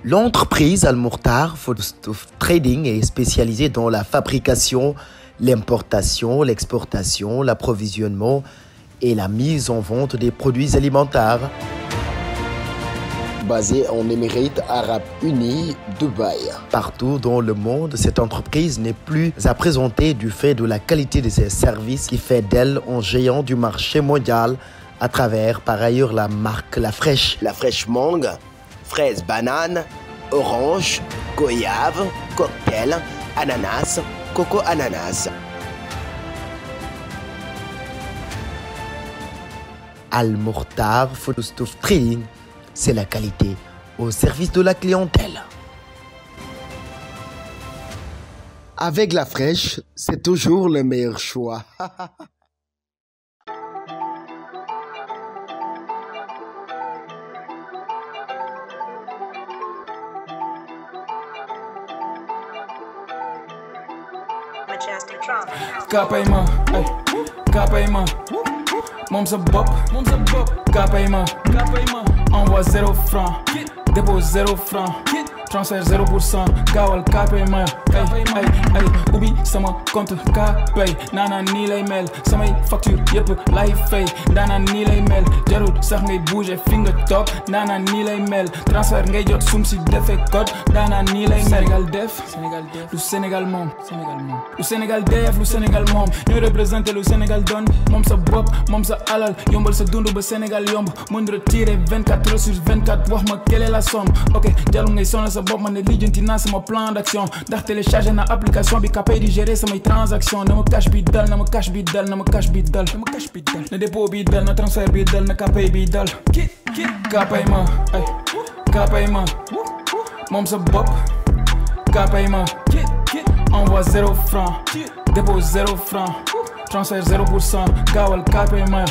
L'entreprise Al Mokhtar Food Trading est spécialisée dans la fabrication, l'importation, l'exportation, l'approvisionnement et la mise en vente des produits alimentaires. Basée en Émirats Arabes Unis, Dubaï. Partout dans le monde, cette entreprise n'est plus à présenter du fait de la qualité de ses services qui fait d'elle un géant du marché mondial à travers par ailleurs la marque La Fraîche mangue, fraise banane, orange, goyave, cocktail, ananas, coco ananas. Al Mokhtar Food Trading, c'est la qualité au service de la clientèle. Avec La Fraîche, c'est toujours le meilleur choix. Kapayma, kapayma, moom sa bopp, kapayma, envoie 0 franc, dépôt 0 franc, transfert 0%, gaawal kapayma, ubbi sama compte kapay, nana nii lay mel, samay facture yëpp lay fay, nana nii lay mel, jarul sax ngay bouger fi nga toog, nana nii lay mel, transfert ngay jot sum si defee code, nana nii lay mel. Sénégal def, lu Sénégal moom, lu Sénégal def, lu Sénégal moom, ñooy représenté lu Sénégal doon, moom sa bopp, moom sa alal, yombal sa dund ba Sénégal yomb, mën retirer 24 heures sur 24, wax ma quelle est la somme, ok, jarul ngay sonal sa bopp, man ne lijjanti naa sama plan d'action, ndax téléchargé na application bi kapay di gérer samay transaction, na ma cash bi dal, na ma cash bi dal, na ma cash bi dal, na dépôt bi dal, na transfert bi dal, na kapay bi dal, kapay ma, kapay ma, moom sa bopp, kapay ma, envoie 0 franc, dépôt 0 franc, transfert 0%, gaawal kapay ma,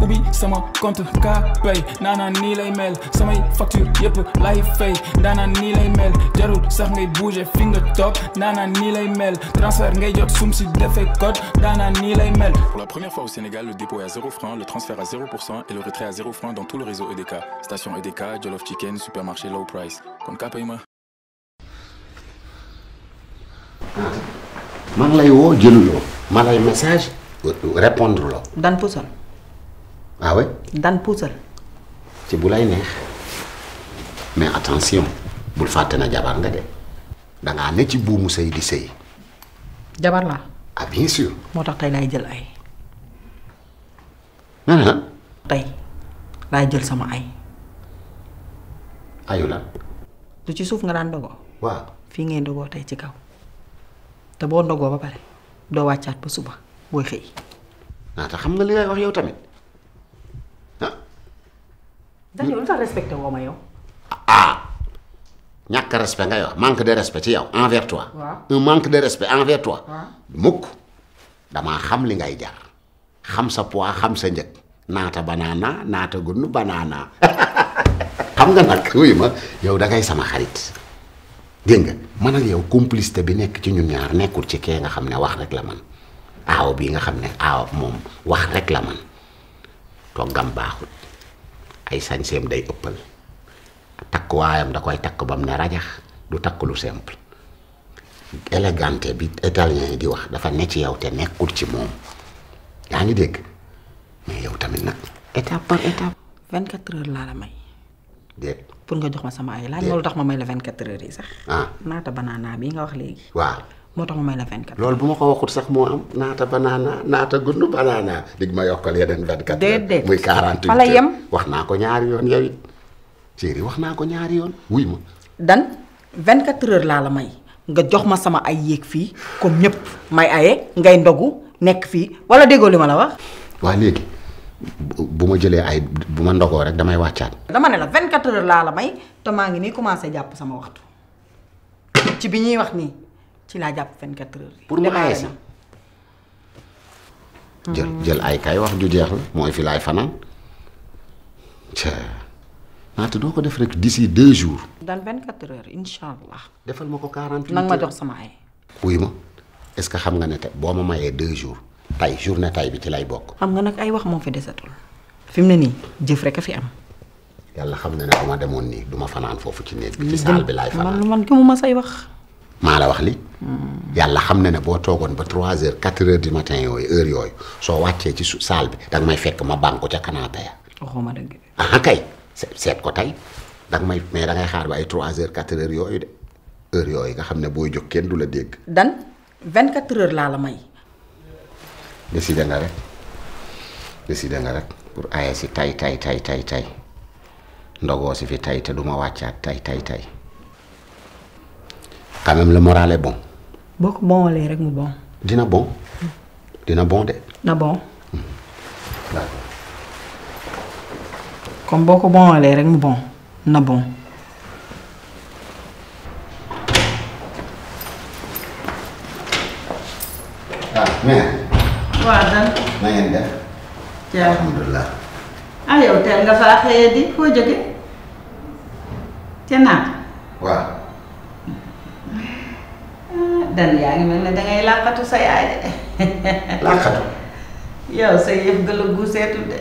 ubbi sama compte kapay, nana nii lay mel, samay facture yëpp lay fay, nana nii lay mel, jarul sax ngay bouger fi nga toog, nana nii lay mel, transfert ngay jot sum si defee code, nana nii lay mel. Pour la première fois au Sénégal, le dépôt est à 0 francs, le transfert à 0% et le retrait à 0 francs dans tout le réseau EDK. Station EDK, Jollof Chicken, supermarché low price. Kon kapay ma. man lay woo jëluloo ma lay message répondre la. dan puusal. ah oui. dan puusal. ci bu lay neex mais attention bul fàtte na jabar nga de dangaa ne ci buumu sëy di sëy. jabar laa. ah bien sûr. moo tax tey laay jël ay. tey laay jël sama ay. ayu la. du ci suuf nga daan ndogoo. waaw fii ngay ndogoo tey ci kaw. te boo ndogoo ba pare doo wàccaat ba suba booy xëy. naata xam nga li ngay wax yow tamit ah. dañu lu tax respecté woo ma yow. ñàkk respect ngay wax manque de respect ci yow envers toi. waaw un manque de respect envers toi. waaw mukk damaa xam li ngay jar xam sa poids xam sa njëg naata banaana naata gunnu banaana xam nga nag wuyu ma yow da ngay sama xarit. dégg nga man ak yow complicité bi nekk ci ñun ñaar nekkul ci kee nga xam ne wax rek la man aaw bii nga xam ne aaw moom wax rek la man toggam baaxut ay sañseem day ëppal takk waayam da koy takk bam ne rajax du takk lu simple élégante bi italien yi di wax dafa ne ci yow te nekkul ci moom yaa ngi dégg mais yow tamit nag étape par étape. 24 heures laa la may. dégg pour nga jox ma sama ay laaj. loolu tax ma may la 24 heures yi sax. ah naata banaana bii nga wax léegi. waaw moo tax ma may la 24. loolu bu ma ko waxut sax moo am naata banaana naata gundu banaana dig ma yokkal yeneen 24. déedéet muy 48 fa la yem. wax naa ko ñaari yoon yow it chéri wax naa ko ñaari yoon wuy ma. dan 24 heures laa la may nga jox ma sama ay yéeg fii comme ñëpp may aye ngay ndogu nekk fii wala déggoo li ma la wax. waa léegi bu ma jëlee ay bu ma ndogoo rek damay wàccaat. dama ne la 24 heures laa la may te maa ngi nii commencé jàpp sama waxtu ci bi ñuy wax nii ci laa jàpp 24 heures. pour mu aye si jël ay kay wax ju jeex la mooy fi laay fanaan naata doo ko def rek d'ici 2 jours. dans 24 heures incha allah. defal ma ko 48 nag ma jox sama ay. wuy ma est-ce que xam nga ne te boo ma mayee 2 jours tey journée tey bi ci lay bokk. xam nga nag ay wax moom fi desatul fi mu ne nii jëf rek a fi am yàlla xam na ne bu ma demoon nii du ma fanaan foofu ci néeg bi ci saal bi laay fanaan man ki mu ma say wax. maa la wax li yàlla xam na ne boo toogoon ba 3 heures 4 heures du matin yooyu heure yooyu soo wàccee ci saal bi danga may fekk ma bànk ko ca canapé ya. waxuma dëgg. ah kay seet ko tey danga may mais dangay xaar ba ay 3 heures 4 heures yooyu de heure yooyu nga xam ne booy jóg kenn du la dégg. dan 24 heures laa la may. décidé nga rek pour aye si tay ndogoo si fi tay te duma wàccaat tay quand même le moral est bon. boo ko bonwalee rek mu bon. dina bon de. na bon. d'accord. comme boo ko bonwalee rek mu bon na bon. mais. waaw dan. na ngeen def. alhamdulilah. yow teel nga faa xëyee di foo jóge ca naat. waaw. dan yaa ngi mel ne dangay làqatu sa yaay de. làqatu. yow sa yëf gëla gu seetu de.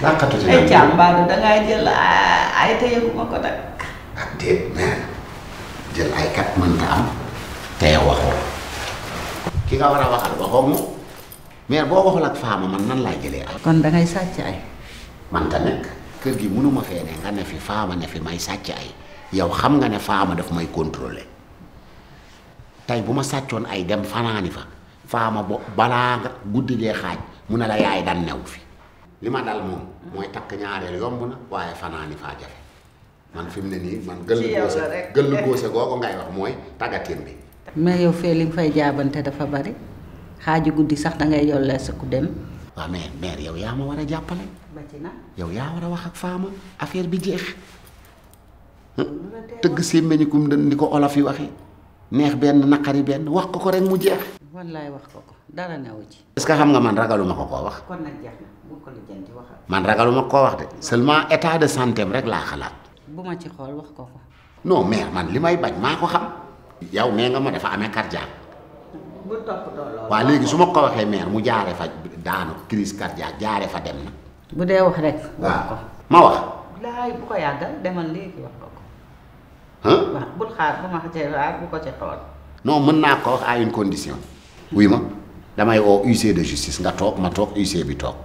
làqatu ci ay càmbaadu dangay jël ay te yëguma ko nag. ah déet mais jël ay kat mënta am te yow waxoo ki nga war a waxal waxoo moom mais boo waxul ak faama man nan laay jëlee ay. kon dangay sàcc ay. man ta nekk kër gi mënuma fee ne nga ne fi faama ne fi may sàcc ay yow xam nga ne faama daf may contrôler tey bu ma sàccoon ay dem fanaani fa faama balaa nga guddi gee xaaj mu ne la yaay dan new fi li ma dal moom mooy takk ñaareel yomb na waaye fanaani faa jafe man fi mu ne nii man gëll góose googu ngay wax mooy tàggatin bi. mais yow fee li nga fay jaabante dafa bari xaaju guddi sax dangay yollee sa ku dem. waaw mais mère yow yaa ma war a jàppale. ba ci na yow yaa war a wax ak faama affaire bi jeex tëgg sémmeñi kum ni ko olof yi waxee neex benn naqari benn wax ko rek mu jeex. wallaay wax ko dara newu ci. est-ce que xam nga man ragaluma ko koo wax. kon nag jeex na bu ko lijjanti waxal. man ragaluma koo wax de seulement état de santé rek laa xalaat. bu ma ci xool wax ko. non mère man li may bañ maa ko xam. yow nee nga ma dafa amee cardiaque. bu toppatoo loolu. waaw léegi su ma ko waxee mère mu jaaree fa daanu crise cardiaque jaaree fa dem na. bu dee wax rek. wax ko ma wax. laay bu ko yàggal demal léegi wax ko. ah bul xaar bu ma xasee xaar bu ko ci xool. non mën naa ko wax à une condition. wuy ma damay oo huissier de justice nga toog ma toog huissier bi toog.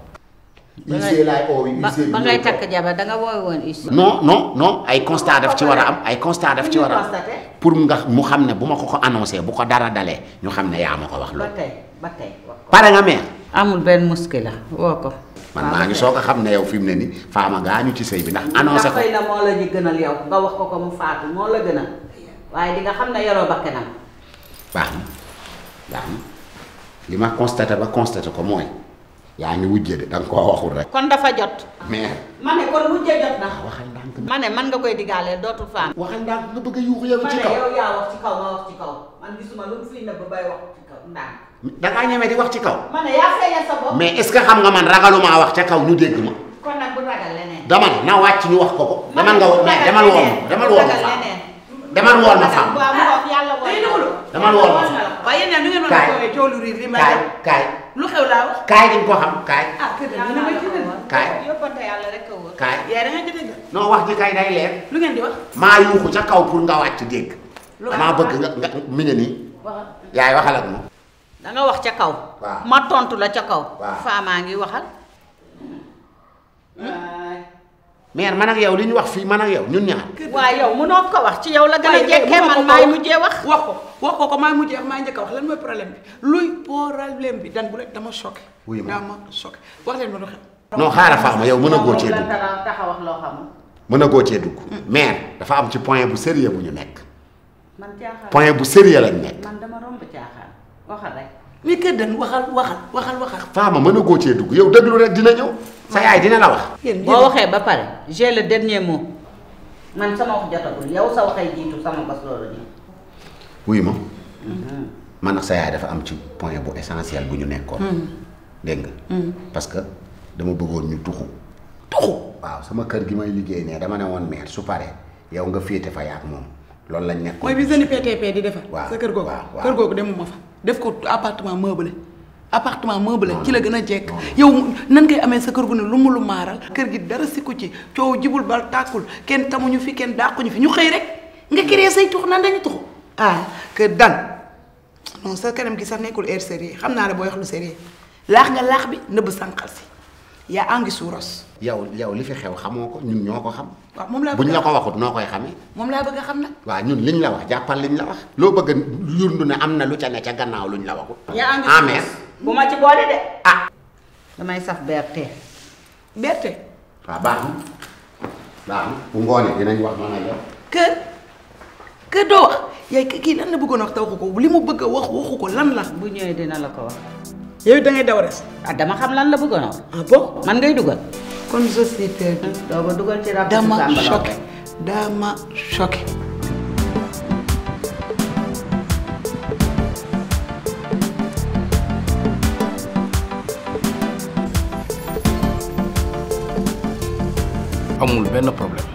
huissier laay oo huissier bi ba ngay takk jabar danga wooy woon huissier. non ay constat daf ci war a am ay constat daf ci war a am pour nga mu xam ne bu ma ko annoncé bu ko dara dalee ñu xam ne yaa ma ko wax loolu. ba tey pare nga meer. amul benn muskila woo ko. man maa ngi soog a xam ne yow fi mu ne nii faama gaañu ci sëy bi ndax annoncé ko. xëy na moo la ñu gënal yow nga wax ko mu faatu moo la gënal waaye di nga xam ne yoroo bakkanam. baax na li ma constaté ba constaté ko mooy yaa ngi wujje de da nga koo waxul rek. kon dafa jot. mais. ma ne kon wujje jot na. waxal ndànk ma ne man nga koy digaaleel dootul faam. waxal ndànk nga bëgg a yuuxu yow ci kaw. ma ne yow yaa wax ci kaw ma wax ci kaw man gisuma lu mu fi nëbb bay wax ci kaw ndànk. da ngaa ñeme di wax ci kaw. ma ne yaa feeñal sa bopp. mais est-ce que xam nga man ragalumaa wax ca kaw ñu dégg ma. kon nag bu ragal leneen. dama ne na wàcc ñu wax ko ko. demal nga woo mais demal woon ma demal woon ma faam. demal woon ma faam. demal woon ma faam. waaye yéen ñaa ñu ngeen mën a woowee coow lu riir li ma kaay lu xew laa wax. kaay dañ ko xam kaay. ah kër ga ñu ne ma ci dëgg. kaay yóbbante yàlla rek a wóor. kaay. yaay da nga ci dëgg. non wax ji kay day leer. lu ngeen di wax. maa yuuxu ca kaw pour nga wàcc dégg. maa bëgg nga mi ngi nii. yaay waxal ak moom. da nga wax ca kaw. waaw ma tontu la ca kaw. waaw faamaa ngi waxal. mère man ak yow li ñu wax fii man ak yow ñun ñaar. waaye yow mënoo ko wax ci yow la gën a jekkee man maay mujjee wax. wax ko maay mujjee wax maay njëkk a wax lan mooy problème bi luy problème bi dan bu leen dama choqué. wuyu ma dama choqué wax leen ma lu xew. non xaaral faama yow mën a góor cee dugg. tax a wax loo xamul. mën a góor cee dugg. mère dafa am ci point bu sérieux bu ñu nekk. man caaxaan point bu sérieux lañ nekk. man dama romb caaxaan waxal rek. ni kër dan waxal. faama mën a góor cee dugg yow déglu rek dina ñëw. sa yaay dina la wax. boo waxee ba pare j'ai le dernier mot man sama wax jotagul yow sa waxay jiitu sama bos loolu nii. wuyu ma. man ak sa yaay dafa am ci point bu essentiel bu ñu nekkoon. dégg nga. parce que dama bëggoon ñu tuxu. waaw sama kër gi may liggéey ne dama ne woon mère su paree yow nga féete fa yaak moom loolu lañ nekkoon. mooy bi seen PTP di defar. waaw sa kër googu waaw kër googu demuma fa def ko appartement meublé appartement meublé ci la gën a jekk yow nan ngay amee sa kër gu ne lu mu lu maaral kër gi dara sikku ci coow jibul bal tàkkul kenn tamuñu fi kenn dàquñu fi ñu xëy rek nga créé say tux nan dañu tuxu kër dan non sa kanam gi sax nekkul air sérieux xam naa la booy wax lu sérieux laax nga laax bi nëbb sànqal si yaa angi suuros yow li fi xew xamoo ko ñun ñoo ko xam. waaw moom laa buñ la ko waxut noo koy xamee. moom laa bëgg a xam nag. waaw ñun liñ la wax jàppal liñ la wax. loo bëgg a yundu ne am na lu ca ne ca gannaaw luñ la waxut. yaa angi suuros bu ma ci boole de. damay saf berte. berte. waaw baax na bu ngoonee dinañ wax man a yow. kër doo wax yaay kii lan la bëggoon wax te waxu ko li mu bëgg a wax waxu ko lan la. bu ñëwee dina la ko wax. yow da ngay daw res. dama xam lan la bëggoon wax. bon man ngay dugal. kon je suis perdu. doo ba dugal ci rab. dama choqué. amul benn problème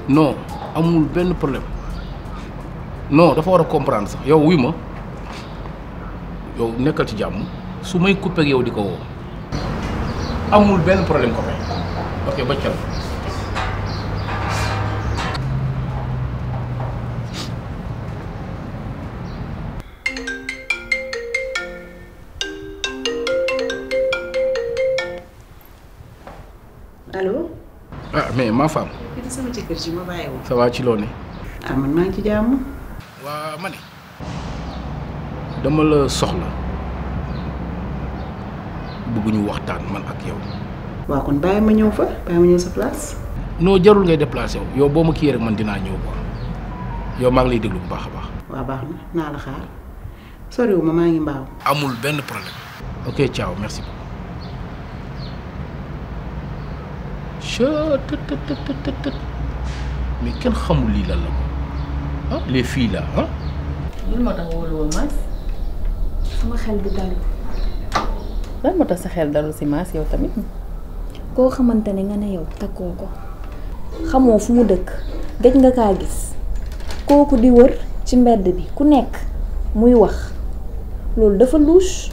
non amul benn problème non dafa war a comprendre sax yow wuy ma yow nekkal ci jàmm su may coupé ak yow di ko woo amul benn problème ko fay ok ba cal allo. mais ma femme. kii sama jëkkër ji ma bàyyi woo. ça va ci loo ne. man maa ngi ci jàmm. waa ma ne dama la soxla bëgguñu waxtaan man ak yow. waaw kon bàyyi ma ñëw fa bàyyi ma ñëw sa place. non jarul ngay déplacé wu yow boo ma kii rek man dinaa ñëw quoi yow maa ngi lay déglu bu baax a baax. waaw baax na naa la xaar soriwu ma maa ngi mbaaw. amul benn problème. ok ciao merci. mais kenn xamul lii lan la ko les filles là lan moo tax wóolu woon Mass. sama xel bi dalul. lan moo tax sa xel dalul si Mass yow tamit. koo xamante ne nga ne yow takkoo ko xamoo fu mu dëkk gëj nga kaa gis kooku di wër ci mbedd bi ku nekk muy wax loolu dafa louche.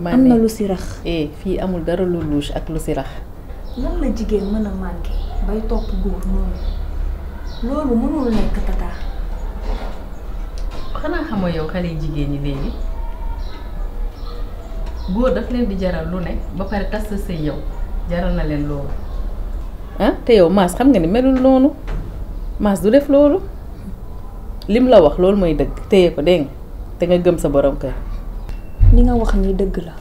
am na lu si rax. fii amul dara lu louche ak lu si rax. lan la jigéen mën a manqué bay topp góor noonu loolu mënul nekk tata. xanaa xamoo yow xale yu jigéen ñi léegi góor daf leen di jaral lu ne ba pare tas sa sëy yow jaral na leen loolu. te yow Mass xam nga ni melul noonu Mass du def loolu lim la wax loolu mooy dëgg téye ko dégg nga te nga gëm sa borom kër. li nga wax ni dëgg la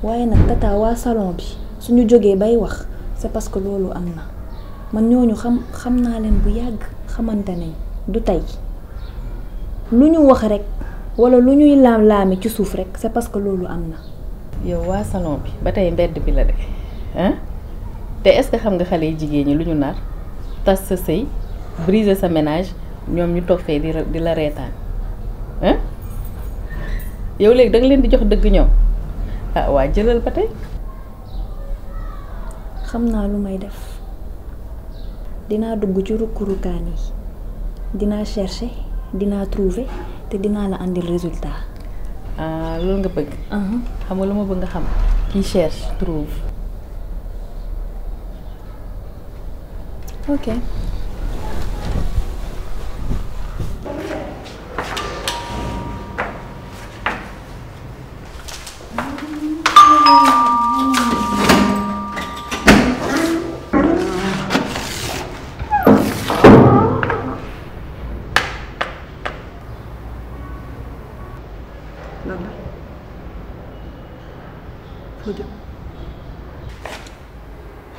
waaye nag tata waa salon bi suñu jógee bay wax c'est parce que loolu am na man ñooñu xam naa leen bu yàgg xamante nañ du tey lu ñu wax rek walla lu ñuy laam-laami ci suuf rek c'est parce que loolu am na. yow waa salon bi ba tey mbedd bi la de te est-ce que xam nga xale yi jigéen ñi lu ñu nar tas sa sëy briser sa ménage ñoom ñu toog fee di la reetaan yow léegi da nga leen di jox dëgg ñoom waa jëlal ba tey. xam naa lu may def dinaa dugg ci rukkurukaan yi dinaa chercher dinaa trouver te dinaa la andil résultat. loolu nga bëgg. xam nga lu ma bëgg nga xam qui cherche trouve. ok.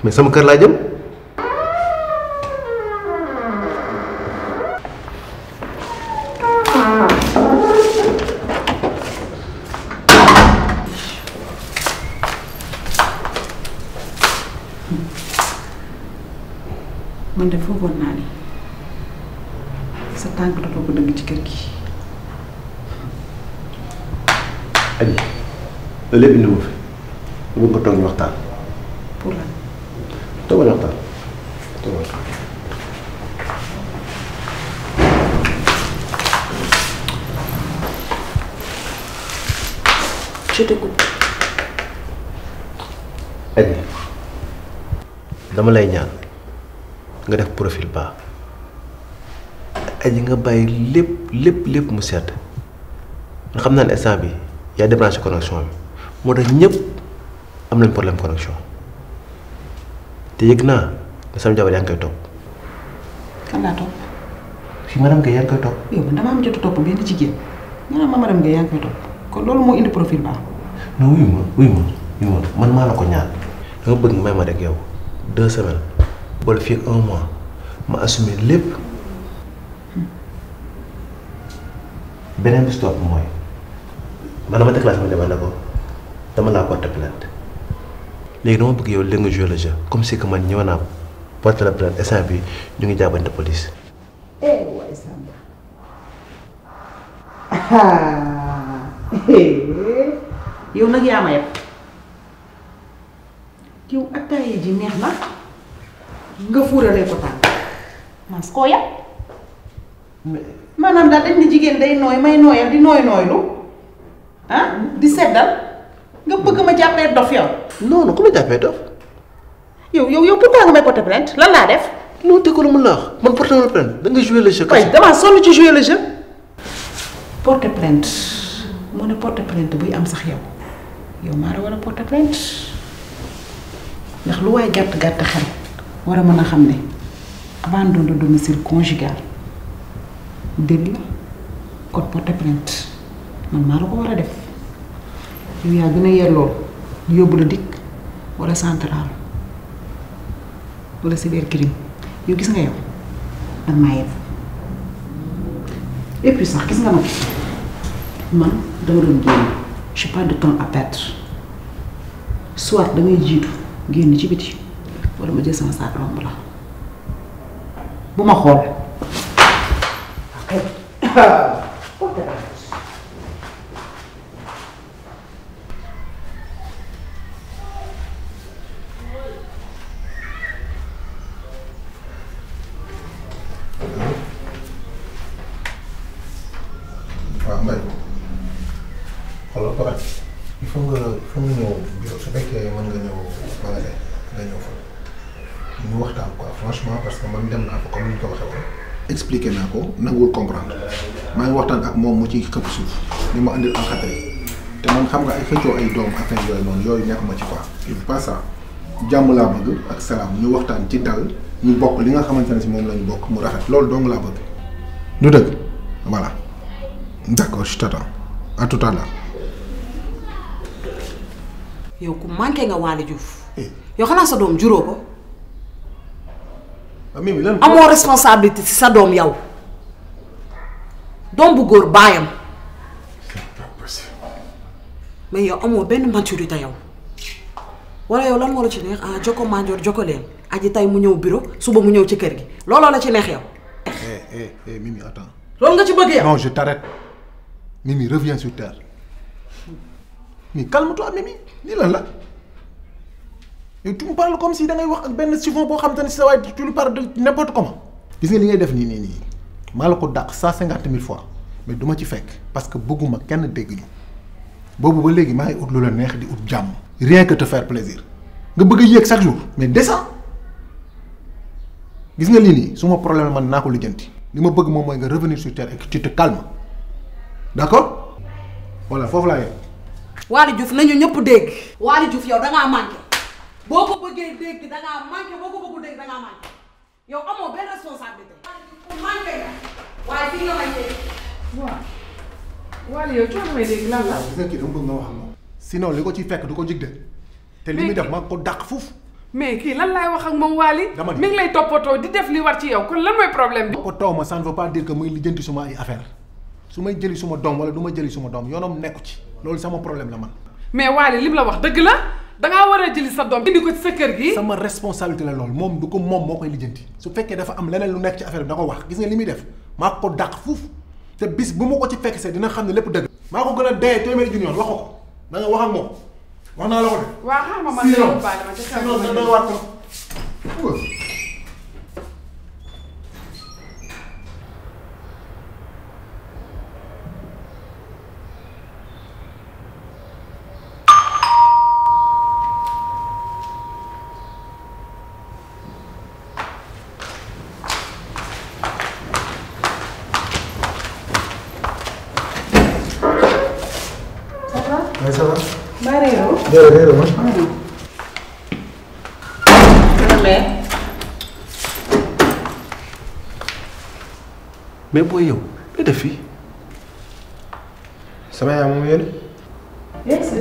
mais sama kër laa jëm. man de foogoon naa ni sa tànk dafa ko dëgg ci kër gi. Aji loolu lépp indi ma fi bëgg nga toog ñu waxtaan. pour lan. toogal waxtaan toogal. je t'écoute. Aji dama lay ñaan nga def profil bas Aji nga bàyyi lépp mu sedd nga xam naa ne instant bi yaa débranché connexion bi moo tax ñëpp am nañ problème connexion te yëg naa ne sama jabar yaa ngi koy topp. kan laa topp. fii madame Guèye yaa ngi koy topp. yow man damaa am jot a topp benn jigéen ñu ne ma madame Guèye yaa ngi koy topp kon loolu moo indi profil bas. non wuyu ma man maa la ko ñaan dama bëgg may ma rek yow 2 semaines wala fii ak 1 mois ma assumer lépp beneen bis topp mooy man dama déclaré sama jabar ne ko dama laa porter plainte léegi dama bëgg yow léegi nga jouer le jeu comme si que man ñëw naa porter la plainte instant bi ñu ngi jàppante police. waay Samba yow nag yaa ma yeb yow attaaya ji neex na nga fuuralee ko tànk mas koo yab maanaam daal dañ ne jigéen day nooy may nooyal di nooylu di seddal nga bëgg ma jàppee dof yow. non ku ma jàppee dof. yow pourquoi nga may porter plainte lan laa def. non te ko lu mu la wax man porter la plainte da nga jouer le jeu. waaye damaa sonn ci jouer le jeu. porter plainte mu ne porter plainte buy am sax yow maa la war a porter plainte ndax lu waay gàtt xel war a mën a xam ne abandon de domicile conjugal délit la kon porter plainte man maa la ko war a def yow yaa gën a yelloo ñu yóbbu la dikk wala central wala cybercrime yow gis nga yow man maa yeb et puis sax gis nga nag man dama doon génn j'ai pas de temps à perdre soit damay jiitu génn ci biti wala ma jël sama saak romb la bu ma xool. waaw Mbaye xoolal Papa il faut nga ñëw bureau su fekkee mën nga ñëw magasin nga ñëw fa ñu waxtaan quoi franchement parce que man dem naa fa comme ni ñu ko waxee woon. expliqué naa ko nanguwul comprendre maa ngi waxtaan ak moom mu ci xëpp suuf ni ma andil alxatri te man xam nga ay xëccoo ay doom affaire yooyu noonu yooyu nekkuma ci quoi. il faut pas ça jàmm laa bëgg ak salaam ñu waxtaan ci dal ñu bokk li nga xamante ne si moom la ñu bokk mu rafet loolu dong laa bëgg. du dëgg voilà. D'accord, je t'attends. À tout à l'heure. yow ku manqué nga Waly Diouf. yow xanaa sa doom juróo ko. Mimi lan amoo responsabilité ci sa doom yow. doom bu góor baayam. c'est pas possible. mais yow amoo benn maturité yow. wala yow lan moo la ci neex jokko manjoor jokko leen aji tay mu ñëw bureau suba mu ñëw ci kër gi looloo la ci neex yow. Mimi attends. loolu nga ci bëgg yow. Non, je t'arrête. Mimi, reviens sur terre. Mais calme-toi, Mimi. Dis là. Et tu me parles comme si tu avais un chiffon pour que tu lui parles de n'importe comment. Tu sais ce que tu fais ni. Je l'ai 150 000 fois. Mais je ne le fais pas. Parce que beaucoup de gens ne dégagent pas. Si je suis là, je vais faire des jam. Rien que te faire plaisir. Tu veux y chaque jour. Mais descends. Tu sais ce que tu fais? Problème, je vais le faire. Ce que je veux, c'est revenir sur terre et que tu te calmes. D'accord? Voilà, faut là. Waly Diouf nañu ñëpp dégg. Waly Diouf yow da ngaa manqué. boo ko bëggee dégg da ngaa manqué boo ko bëggul dégg da ngaa manqué. yow amoo benn responsabilité. manqué nga. waaye fii nga may dégg. waaw. Waly yow coono may dégg lan la. gis nga kii dama bëgg nga wax ak moom. sinon li ko ciy fekk du ko jig de. te li muy def maa ko dàq foofu. mais kii lan laay wax ak moom Waly. mi ngi lay toppatoo di def li war ci yow kon lan mooy problème bi. toppatoo ma ça ne veut pas dire que muy lijjanti suma ay affaire su may jëli suma doom wala du ma jëli suma doom yoonam nekku ci loolu sama problème la man. mais Waly lim la wax dëgg la dangaa war a jëli sa doom indi ko ci sa kër gi. sama responsabilité la loolu moom du ko moom moo koy lijjanti su fekkee dafa am leneen lu nekk ci affaire bi da ko wax gis nga li muy def maa ko dàq foofu te bis bu ma ko ci fekk see dina xam ne lépp dëgg. maa ko gën a dee téeméeri junni yoon wax ko da nga wax ak moom wax naa la ko de. waaw xam nga man de yow baale ma ca sinon da nga war ko. mais ça va. Mbaa réeroo. réeroo ma. mais booy yow li def fii. sama yaay moom yéen. Yes.